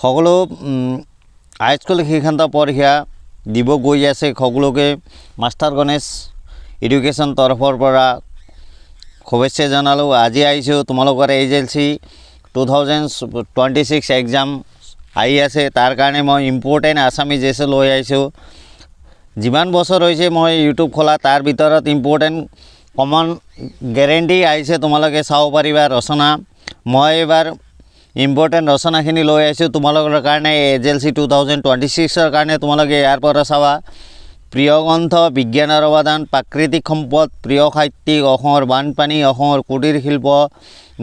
সকলো হাইস্কুল শিক্ষান্ত পৰীক্ষা দিব গৈ আছে। সকলোকে মাষ্টাৰ গণেশ এডুকেশ্যন তৰফৰ পৰা শুভেচ্ছা জনালোঁ। আজি আহিছোঁ তোমালোকৰ HLC 2026 exam আহি আছে, তাৰ কাৰণে মই ইম্পৰ্টেণ্ট আছামিজ এছে লৈ আহিছোঁ। যিমান বছৰ হৈছে মই ইউটিউব খোলা, তাৰ ভিতৰত ইম্পৰ্টেণ্ট কমন গেৰেণ্টি আহিছে, তোমালোকে চাব পাৰিবা ৰচনা। মই এইবাৰ ইম্পৰ্টেণ্ট ৰচনাখিনি লৈ আহিছোঁ তোমালোকৰ কাৰণে, এইচ এল চি 2026ৰ কাৰণে। তোমালোকে ইয়াৰ পৰা চাবা। প্ৰিয় গ্ৰন্থ, বিজ্ঞানৰ অৱদান, প্ৰাকৃতিক সম্পদ, প্ৰিয় সাহিত্যিক, অসমৰ বানপানী, অসমৰ কুটীৰ শিল্প,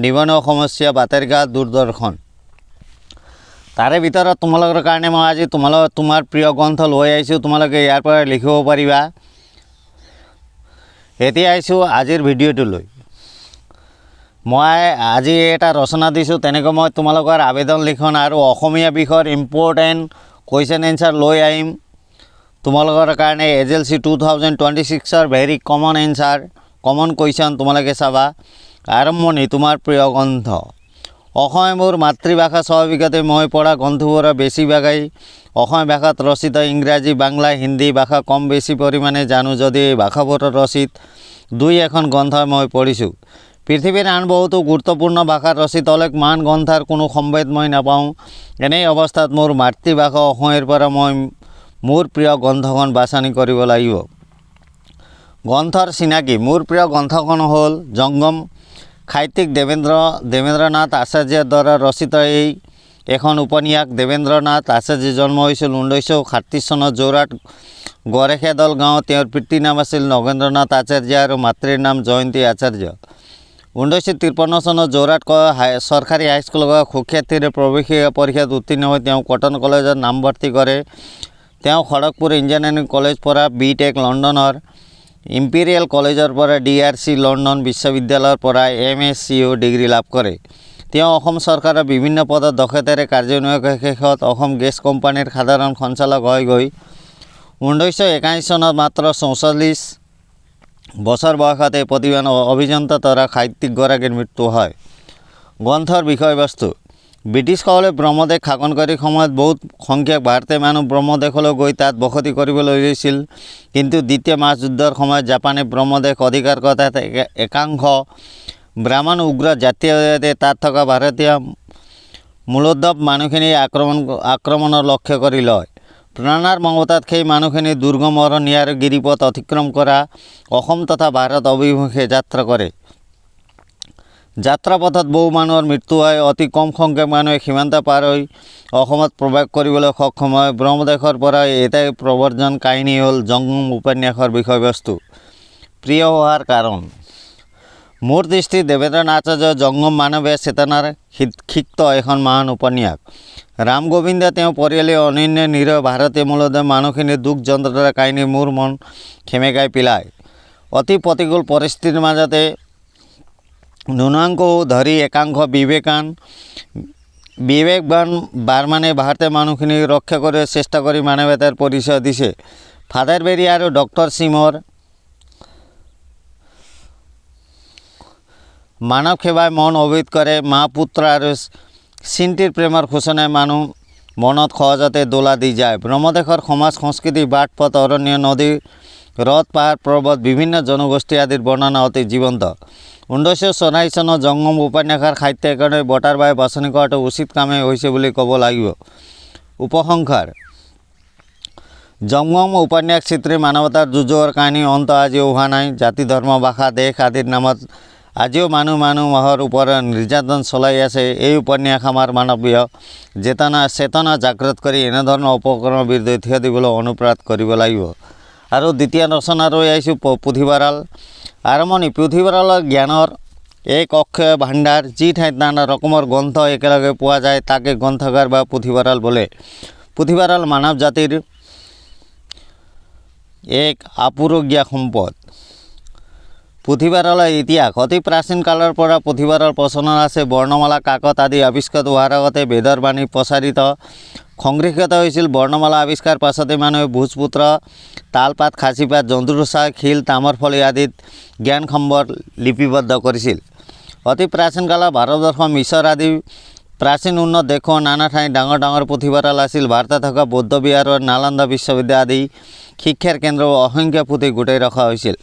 নিবনুৱা সমস্যা, বাটেৰ ঘাট, দূৰদৰ্শন। তাৰে ভিতৰত তোমালোকৰ কাৰণে মই আজি তোমাৰ প্ৰিয় গ্ৰন্থ লৈ আহিছোঁ, তোমালোকে ইয়াৰ পৰা লিখিব পাৰিবা। এতিয়া আহিছোঁ আজিৰ ভিডিঅ'টোলৈ। মই আজি এটা ৰচনা দিছোঁ, তেনেকৈ মই তোমালোকৰ আবেদন লিখন আৰু অসমীয়া বিষয়ৰ ইম্পৰ্টেণ্ট কুৱেশ্যন এনচাৰ লৈ আহিম তোমালোকৰ কাৰণে। এইচ এল চি 2026ৰ very common answer, common question তোমালোকে চাবা। আৰম্ভণি, তোমাৰ প্ৰিয় গ্ৰন্থ। অসমীয়া মোৰ মাতৃভাষা। স্বাভাৱিকতে মই পঢ়া গ্ৰন্থবোৰৰ বেছিভাগেই অসমীয়া ভাষাত ৰচিত। ইংৰাজী, বাংলা, হিন্দী ভাষা কম বেছি পৰিমাণে জানো যদি এই ভাষাবোৰত ৰচিত দুই এখন গ্ৰন্থ মই পঢ়িছোঁ। পৃথিৱীৰ আন বহুতো গুৰুত্বপূৰ্ণ ভাষাত ৰচিত অলেখ মান গ্ৰন্থৰ কোনো সম্ভেদ মই নাপাওঁ। এনে অৱস্থাত মোৰ মাতৃভাষা অসমীয়াৰ পৰা মই মোৰ প্ৰিয় গ্ৰন্থখন বাছনি কৰিব লাগিব। গ্ৰন্থৰ চিনাকি। মোৰ প্ৰিয় গ্ৰন্থখন হ'ল জংগম। সাহিত্যিক দেৱেন্দ্ৰনাথ আচাৰ্যৰ দ্বাৰা ৰচিত এই এখন উপন্যাস। দেৱেন্দ্ৰনাথ আচাৰ্যৰ জন্ম হৈছিল 1937 চনত যোৰহাট গড়েখেদল গাঁৱত। তেওঁৰ পিতৃৰ নাম আছিল নগেন্দ্ৰনাথ আচাৰ্য আৰু মাতৃৰ নাম জয়ন্তী আচাৰ্য। 1953 চনত যোৰহাট চৰকাৰী হাইস্কুলৰ সুখ্যাতিৰে প্ৰৱেশিকা পৰীক্ষাত উত্তীৰ্ণ হৈ তেওঁ কটন কলেজত নামভৰ্তি কৰে। তেওঁ খড়গপুৰ ইঞ্জিনিয়াৰিং কলেজ পৰা বি টেক, লণ্ডনৰ ইম্পেৰিয়েল কলেজৰ পৰা ডি আৰ চি, লণ্ডন বিশ্ববিদ্যালয়ৰ পৰা এম এছ চিও ডিগ্ৰী লাভ কৰে। তেওঁ অসম চৰকাৰৰ বিভিন্ন পদত দক্ষতাৰে কাৰ্যনিৰ্বাহ শেষত অসম গেছ কোম্পানীৰ সাধাৰণ সঞ্চালক হয়গৈ। 1981 চনত মাত্ৰ 44 বছৰ বয়সতে প্ৰতিভাৱান অভিযন্তা তথা সাহিত্যিকগৰাকীৰ মৃত্যু হয়। গ্ৰন্থৰ বিষয়বস্তু। ব্ৰিটিছসকলে ব্ৰহ্মদেশ শাসন কৰি সময়ত বহুত সংখ্যক ভাৰতীয় মানুহ ব্ৰহ্মদেশলৈ গৈ তাত বসতি কৰিবলৈ লৈছিল। কিন্তু দ্বিতীয় মহাযুদ্ধৰ সময়ত জাপানে ব্ৰহ্মদেশ অধিকাৰ কৰাত একাংশ ব্ৰাহ্মণ উগ্ৰ জাতীয়তাবাদীয়ে তাত থকা ভাৰতীয় মূলোদ্ভৱ মানুহখিনি আক্ৰমণৰ লক্ষ্য কৰি লয়। প্ৰাণৰ মমতাত সেই মানুহখিনি দুৰ্গম অৰণ্য আৰু গিৰিপথ অতিক্ৰম কৰা অসম তথা ভাৰত অভিমুখে যাত্ৰা কৰে। যাত্ৰাপথত বহু মানুহৰ মৃত্যু হয়। অতি কম সংখ্যক মানুহে সীমান্ত পাৰ হৈ অসমত প্ৰৱেশ কৰিবলৈ সক্ষম হয়। ব্ৰহ্মদেশৰ পৰা এটাই প্ৰব্ৰজন কাহিনী হ'ল জংগম উপন্যাসৰ বিষয়বস্তু। প্ৰিয় হোৱাৰ কাৰণ। মোৰ দৃষ্টিত দেৱেন্দ্ৰনাথ আচাৰ্যৰ জংগম মানৱীয় চেতনাৰ সিক্ত এখন মহান উপন্যাস। ৰাম গোবিন্দ, তেওঁ পৰিয়ালৰ অনন্য নিৰীহ ভাৰতীয় মূলধৰ মানুহখিনিৰ দুখ যন্ত্ৰণাৰ কাহিনী মোৰ মন সেমেকাই পেলায়। অতি প্ৰতিকূল পৰিস্থিতিৰ মাজতে নুনাংকো ধৰি একাংশ বিবেকবান বাৰ্মানে ভাৰতীয় মানুহখিনিক ৰক্ষা কৰিবলৈ চেষ্টা কৰি মানৱতাৰ পৰিচয় দিছে। ফাদাৰ বেৰী আৰু ডক্টৰ চিমৰ মানৱ সেৱাই মন অভিভূত কৰে। মা পুত্ৰ আৰু চিন্তিৰ প্ৰেমৰ সূচনাই মানুহ মনত সহজতে দোলা দি যায়। ব্ৰহ্মদেশৰ সমাজ, সংস্কৃতি, বাট পথ, অৰণ্য, নদী, হ্ৰদ, পাহাৰ, পৰ্বত, বিভিন্ন জনগোষ্ঠী আদিৰ বৰ্ণনা অতি জীৱন্ত। 1984 চনত জংগম উপন্যাসৰ সাহিত্য একাডেমী বঁটাৰ বাবে বাছনি কৰাটো উচিত কামেই হৈছে বুলি ক'ব লাগিব। উপসংহাৰ। জংগম উপন্যাস চিত্ৰী মানৱতাৰ দুৰ্যোগৰ কাহিনী অন্ত আজিও হোৱা নাই। জাতি, ধৰ্ম, ভাষা, দেশ আদিৰ নামত আজিও মানুহ মানুহৰ ওপৰত নিৰ্যাতন চলাই আছে। এই উপন্যাস আমাৰ মানৱীয় চেতনা জাগ্ৰত কৰি এনেধৰণৰ অপকৰ্মৰ বিৰুদ্ধে থিয় দিবলৈ অনুপ্ৰাণিত কৰিব লাগিব। আৰু দ্বিতীয় ৰচনা লৈ আহিছোঁ পুথিভঁৰাল। আৰম্ভণি। পুথিভঁৰালৰ জ্ঞানৰ এক অক্ষয় ভাণ্ডাৰ। যি ঠাইত নানা ৰকমৰ গ্ৰন্থ একেলগে পোৱা যায়, তাকে গ্ৰন্থাগাৰ বা পুথিভঁৰাল বোলে। পুথিভঁৰাল মানৱ জাতিৰ এক আপুৰুগীয়া সম্পদ। পুথিভঁৰালৰ ইতিহাস। অতি প্ৰাচীন কালৰ পৰা পুথিভঁৰাল প্ৰচলন আছে। বৰ্ণমালা, কাকত আদি আৱিষ্কাৰ হোৱাৰ আগতে বেদৰ বাণী প্ৰচাৰিত, সংৰক্ষিত হৈছিল। বৰ্ণমালা আৱিষ্কাৰ পাছতে মানুহে ভোজপত্ৰ, তালপাত, খাচীপাত, জন্তুৰ ছাল, শিল, তামৰ ফলি আদিত জ্ঞান সম্পদ লিপিবদ্ধ কৰিছিল। অতি প্ৰাচীন কালত ভাৰতবৰ্ষ, মিছৰ আদি প্ৰাচীন উন্নত দেশৰ নানা ঠাইত ডাঙৰ ডাঙৰ পুথিভঁৰাল আছিল। ভাৰতত থকা বৌদ্ধ বিহাৰৰ নালন্দা বিশ্ববিদ্যালয় আদি শিক্ষাৰ কেন্দ্ৰ অসংখ্য পুথি গোটাই ৰখা হৈছিল।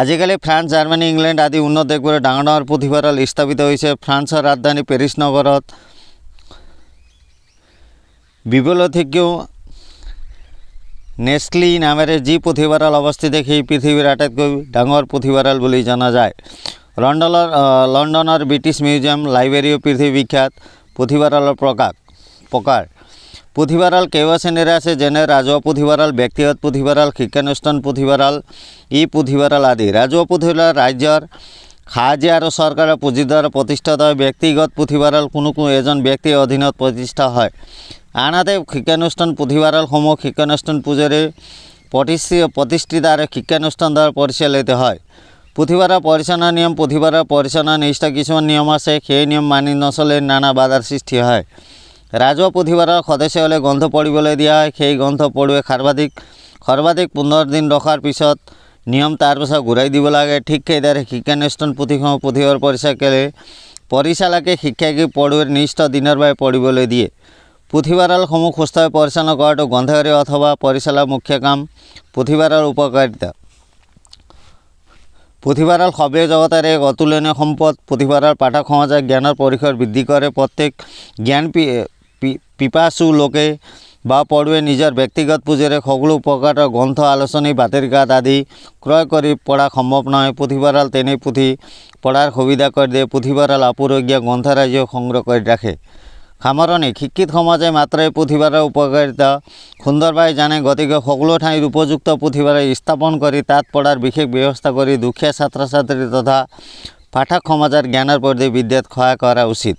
আজিকালি ফ্ৰান্স, জাৰ্মানী, ইংলেণ্ড আদি উন্নত দেশবোৰত ডাঙৰ ডাঙৰ পুথিভঁৰাল স্থাপিত হৈছে। ফ্ৰান্সৰ ৰাজধানী পেৰিছ নগৰত বিবলথিকেও নেছলি নামেৰে যি পুথিভঁৰাল অৱস্থিত, সেই পৃথিৱীৰ আটাইতকৈ ডাঙৰ পুথিভঁৰাল বুলি জনা যায়। লণ্ডনৰ ব্ৰিটিছ মিউজিয়াম লাইব্ৰেৰীও পৃথিৱী বিখ্যাত। পুথিভঁৰালৰ প্ৰকাৰ। পুথিভঁৰাল কেইবা শ্ৰেণীৰ আছে, যেনে ৰাজহুৱা পুথিভঁৰাল, ব্যক্তিগত পুথিভঁৰাল, শিক্ষানুষ্ঠান পুথিভঁৰাল, ই পুথিভঁৰাল আদি। ৰাজহুৱা পুথিভঁৰাল ৰাজ্যৰ সাহায্য আৰু চৰকাৰৰ পুঁজিৰ দ্বাৰা প্ৰতিষ্ঠিত হয়। ব্যক্তিগত পুথিভঁৰাল কোনো কোনো এজন ব্যক্তিৰ অধীনত প্ৰতিষ্ঠা হয়। আনহাতে শিক্ষানুষ্ঠান পুথিভঁৰালসমূহ শিক্ষানুষ্ঠান পুঁজিৰে প্ৰতিষ্ঠিত আৰু শিক্ষানুষ্ঠান দ্বাৰা পৰিচালিত হয়। পুথিভঁৰাল পৰিচালনা নিয়ম। পুথিভঁৰাল পৰিচালনা নিৰ্দিষ্ট কিছুমান নিয়ম আছে। সেই নিয়ম মানি নচলে নানা বাধাৰ সৃষ্টি হয়। ৰাজহুৱা পুথিভঁৰালৰ সদস্যসকলে গ্ৰন্থ পঢ়িবলৈ দিয়া হয়। সেই গ্ৰন্থ পঢ়ুৱৈ সৰ্বাধিক 15 দিন ৰখাৰ পিছত নিয়ম, তাৰপিছত ঘূৰাই দিব লাগে। ঠিক সেইদৰে শিক্ষানুষ্ঠান পুথিসমূহ পুথিভঁৰাল পৰিচালকে শিক্ষাৰ্থী পঢ়ুৱৈৰ নিৰ্দিষ্ট দিনৰ বাবে পঢ়িবলৈ দিয়ে। পুথিভঁৰালসমূহ সুস্থভাৱে পৰিচালনা কৰাটো গ্ৰন্থাগাৰী অথবা পৰিচালকৰ মুখ্য কাম। পুথিভঁৰালৰ উপকাৰিতা। পুথিভঁৰাল সভ্য জগতৰ এক অতুলনীয় সম্পদ। পুথিভঁৰাল পাঠক সমাজৰ জ্ঞানৰ পৰিসৰ বৃদ্ধি কৰে। প্ৰত্যেক জ্ঞান পিপাসু লোকে বা পঢ়ুৱৈ নিজৰ ব্যক্তিগত পুঁজিৰে সকলো প্ৰকাৰৰ গ্ৰন্থ, আলোচনী, বাতৰিকাকত আদি ক্ৰয় কৰি পঢ়া সম্ভৱ নহয়। পুথিভঁৰাল তেনে পুথি পঢ়াৰ সুবিধা কৰি দিয়ে। পুথিভঁৰাল আপুৰুগীয়া গ্ৰন্থৰাজিও সংগ্ৰহ কৰি ৰাখে। সামৰণি। শিক্ষিত সমাজে মাত্ৰ এই পুথিভঁৰালৰ উপকাৰিতা সুন্দৰভাৱে জানে। গতিকে সকলো ঠাইত উপযুক্ত পুথিভঁৰাল স্থাপন কৰি তাত পঢ়াৰ বিশেষ ব্যৱস্থা কৰি দুখীয়া ছাত্ৰ ছাত্ৰী তথা পাঠক সমাজৰ জ্ঞানৰ প্ৰতি বিদ্যাত সহায় কৰা উচিত।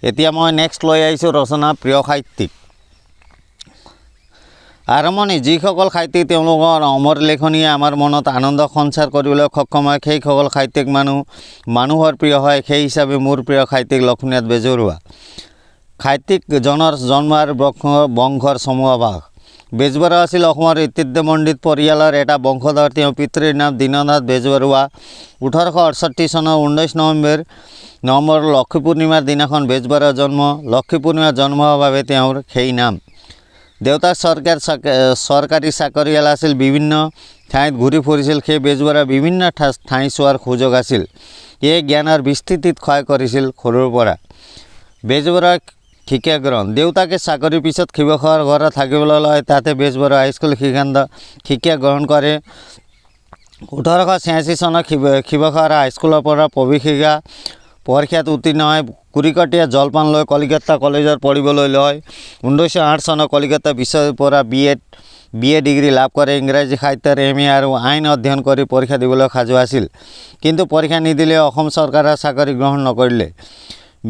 এতিয়া মই নেক্সট লৈ আহিছোঁ ৰচনা প্ৰিয় সাহিত্যিক। আৰম্ভণি। যিসকল সাহিত্যিক তেওঁলোকৰ অমৰ লেখনীয়ে আমাৰ মনত আনন্দ সঞ্চাৰ কৰিবলৈ সক্ষম হয়, সেইসকল সাহিত্যিক মানুহৰ প্ৰিয় হয়। সেই হিচাপে মোৰ প্ৰিয় সাহিত্যিক লক্ষ্মীনাথ বেজবৰুৱা। সাহিত্যিকজনৰ জন্ম আৰু বংশৰ চমুভাগ। বেজবৰুৱা আছিল অসমৰ ঐতিহ্যমণ্ডিত পৰিয়ালৰ এটা বংশধৰ। তেওঁৰ পিতৃৰ নাম দীননাথ বেজবৰুৱা। 1868 চনৰ 19 নৱেম্বৰ লক্ষী পূৰ্ণিমাৰ দিনাখন বেজবৰুৱাৰ জন্ম। লক্ষী পূৰ্ণিমাৰ জন্ম হোৱাৰ বাবে তেওঁৰ সেই নাম। দেউতাক চৰকাৰী চাকৰিয়াল আছিল, বিভিন্ন ঠাইত ঘূৰি ফুৰিছিল। সেই বেজবৰুৱা বিভিন্ন ঠাই চোৱাৰ সুযোগ আছিল। এই জ্ঞানৰ বিস্তৃতিত সহায় কৰিছিল সৰুৰ পৰা। বেজবৰুৱা শিক্ষা গ্ৰহণ। দেউতাকে চাকৰিৰ পিছত শিৱসাগৰ ঘৰত থাকিবলৈ লয়। তাতে বেজবৰুৱা হাইস্কুল শিক্ষা গ্ৰহণ কৰে। 1886 চনত শিৱসাগৰ হাইস্কুলৰ পৰা প্ৰৱেশিকা পৰীক্ষাত উত্তীৰ্ণ হয়। কুৰিকটীয়া জলপান লৈ কলিকতা কলেজত পঢ়িবলৈ লয়। 1908 চনত কলিকতা বিশ্ববিদ্যালয়ৰ পৰা বি এ ডিগ্ৰী লাভ কৰে। ইংৰাজী সাহিত্যৰ এম এ আৰু আইন অধ্যয়ন কৰি পৰীক্ষা দিবলৈ সাজু আছিল, কিন্তু পৰীক্ষা নিদিলে অসম চৰকাৰৰ চাকৰি গ্ৰহণ নকৰিলে।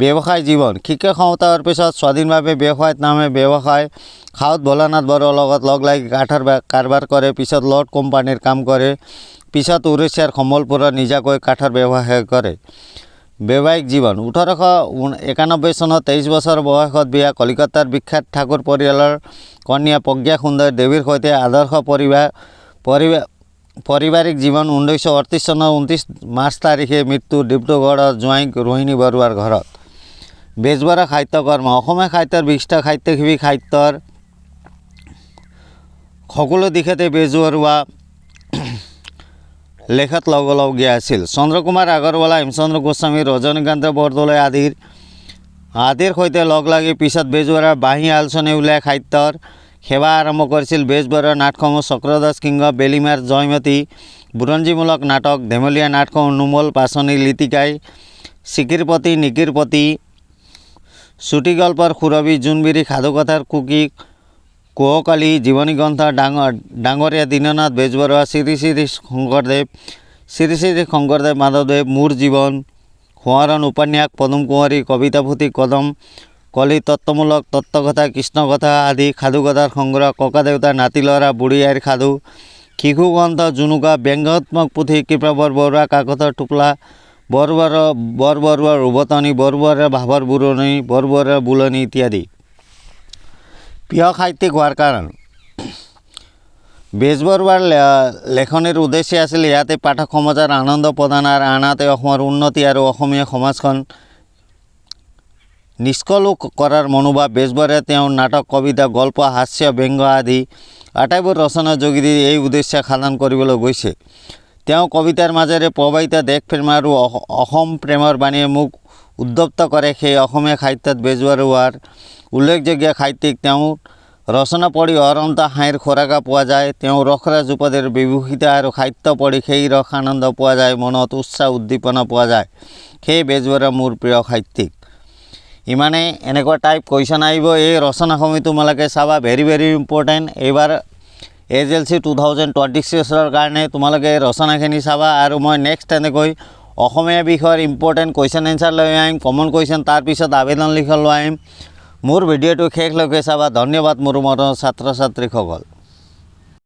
ব্যৱসায় জীৱন। শিক্ষা সমাপ্ত হোৱাৰ পিছত স্বাধীনভাৱে ব্যৱসায়ত নামে। ব্যৱসায় সাউদ ভোলানাথ বৰুৱাৰ লগত লগ লাগি কাঠৰ কাৰবাৰ কৰে। পিছত লৰ্ড কোম্পানীৰ কাম কৰে। পিছত উৰিষ্যাৰ সম্বলপুৰত নিজাকৈ কাঠৰ ব্যৱসায় কৰে। বৈবাহিক জীৱন। 1891 চনত 23 বছৰ বয়সত বিয়া। কলিকতাৰ বিখ্যাত ঠাকুৰ পৰিয়ালৰ কন্যা প্ৰজ্ঞা সুন্দৰ দেৱীৰ সৈতে আদৰ্শ পাৰিবাৰিক জীৱন। 1938 চনৰ 29 মাৰ্চ তাৰিখে মৃত্যু ডিব্ৰুগড়ৰ জোঁৱাই ৰোহিণী বৰুৱাৰ ঘৰত। বেজবৰুৱা সাহিত্যকৰ্ম। অসমীয়া সাহিত্যৰ বিশিষ্ট সাহিত্যসেৱী। সাহিত্যৰ সকলো দিশতে বেজবৰুৱা লেখত ল'বলগীয়া আছিল। চন্দ্ৰকুমাৰ আগৰৱালা, হেমচন্দ্ৰ গোস্বামী, ৰজনীকান্ত বৰদলৈ আদিৰ সৈতে লগ লাগি পিছত বেজবৰুৱাৰ বাঁহী আলোচনী উলিয়াই সাহিত্যৰ সেৱা আৰম্ভ কৰিছিল। বেজবৰুৱাৰ নাটসমূহ চক্ৰধ্বজ সিংহ, বেলিমাৰ জয়মতী, বুৰঞ্জীমূলক নাটক, ধেমলীয়া নাটসমূহ নুমল, পাচনি, লিটিকাই, চিকিৰপতি, নিকিৰপতি, চুটিগল্পৰ সুৰভি, জোনবিৰি, সাধুকথাৰ কুকি, কোহকালি, জীৱনীগ্ৰন্থ ডাঙৰীয়া দীননাথ বেজবৰুৱা, শ্ৰী শ্ৰী শংকৰদেৱ, শ্ৰী শ্ৰী শংকৰদেৱ মাধৱদেৱ, মোৰ জীৱন, সোঁৱৰণ উপন্যাস, পদুম কুঁৱৰী, কবিতা পুথি কদম কলি, তত্ত্বমূলক তত্ত্বকথা, কৃষ্ণকথা আদি, সাধুকথাৰ সংগ্ৰহ, ককাদেউতাৰ নাতি ল'ৰা, বুঢ়ী আইৰ সাধু, শিশু গ্ৰন্থ জুনুকা, ব্যংগাত্মক পুথি কৃপাবৰ বৰুৱা, কাকতৰ টোপোলা, বৰবৰুৱাৰ উভতনি, বৰবৰুৱাৰ ভাৱৰ বুৰণি, বৰবৰুৱাৰ বুলনি ইত্যাদি। প্ৰিয় সাহিত্যিক হোৱাৰ কাৰণ। বেজবৰুৱাৰ লেখনিৰ উদ্দেশ্য আছিল ইয়াতে পাঠক সমাজৰ আনন্দ প্ৰদান আৰু আনহাতে অসমৰ উন্নতি আৰু অসমীয়া সমাজখন নিষ্কলুষ কৰাৰ মনোভাৱ বেজবৰুৱাই তেওঁৰ নাটক, কবিতা, গল্প, হাস্য, ব্যংগ আদি আটাইবোৰ ৰচনাৰ যোগেদি এই উদ্দেশ্য সাধন কৰিবলৈ গৈছে। তেওঁ কবিতাৰ মাজেৰে প্ৰবাহিত দেশপ্ৰেম আৰু অসম প্ৰেমৰ বাণীয়ে মোক উদ্দীপ্ত কৰে। সেই অসমীয়া সাহিত্যত বেজবৰুৱাৰ উল্লেখযোগ্য সাহিত্যিক। তেওঁ ৰচনা পঢ়ি অৰন্ত হাঁহিৰ খোৰাক পোৱা যায়। তেওঁ ৰসৰাজ উপাধিৰ বিভূষিত আৰু সাহিত্য পঢ়ি সেই ৰস আনন্দ পোৱা যায়, মনত উৎসাহ উদ্দীপনা পোৱা যায়। সেয়ে বেজবৰুৱা মোৰ প্ৰিয় সাহিত্যিক। ইমানেই। এনেকুৱা টাইপ কুৱেশ্যন আহিব। এই ৰচনাসমূহ তোমালোকে চাবা, ভেৰি ভেৰি ইম্পৰ্টেণ্ট। এইবাৰ এইচএলচি 2026ৰ কাৰণে তোমালোকে এই ৰচনাখিনি চাবা আৰু মই নেক্সট তেনেকৈ অসমীয়া বিষয়ৰ ইম্পৰ্টেণ্ট কুৱেশ্যন এনচাৰ লৈ আহিম, কমন কুৱেশ্যন, তাৰপিছত আবেদন লিখন লৈ আহিম। মোৰ ভিডিঅ'টো শেষলৈকে চাবা। ধন্যবাদ মোৰ মৰমৰ ছাত্ৰ ছাত্ৰীসকল।